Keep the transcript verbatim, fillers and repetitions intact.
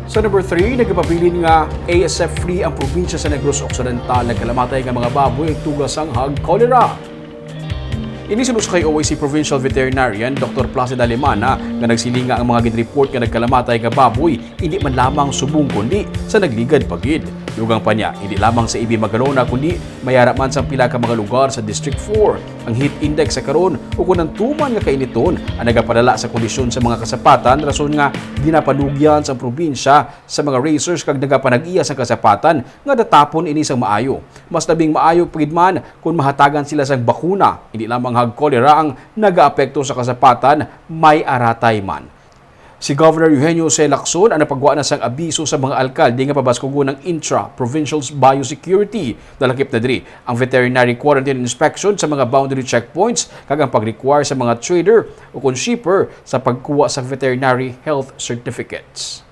Sa number three, nagapabilin nga A S F free ang probinsya sa Negros Occidental. Nagkalamatay nga mga baboy ang tuga sang hog cholera. Ini suno sa kay O I C Provincial Veterinarian Doctor Placida Limana nga nagsiling nga ang mga ginreport nga nagkalamatay nga baboy hindi man lamang subong kundi sa nagligad pa gid. Dugang pa niya, hindi lamang sa A B Magalona kundi mayara man sa pila ka mga lugar sa District four. Ang heat index sa karon, ukon ang tuman nga kainiton, ang nagapadala sa kondisyon sa mga kasapatan, rason nga ginapanugyan sa probinsya sa mga raisers kag nagapanag-iya sa kasapatan nga datapon ini sang maayo. Mas labing maayo pa gid man kung mahatagan sila sang bakuna, hindi lamang hog cholera ang nagaapekto sa kasapatan, may aratay man. Si Governor Eugenio C. Lacson ang napagwa na sang abiso sa mga alkalde nga pabaskugon ang intra-provincial biosecurity. Nalakip na diri ang veterinary quarantine inspection sa mga boundary checkpoints kag ang pag-require sa mga trader o kon shipper sa pagkuha sa veterinary health certificates.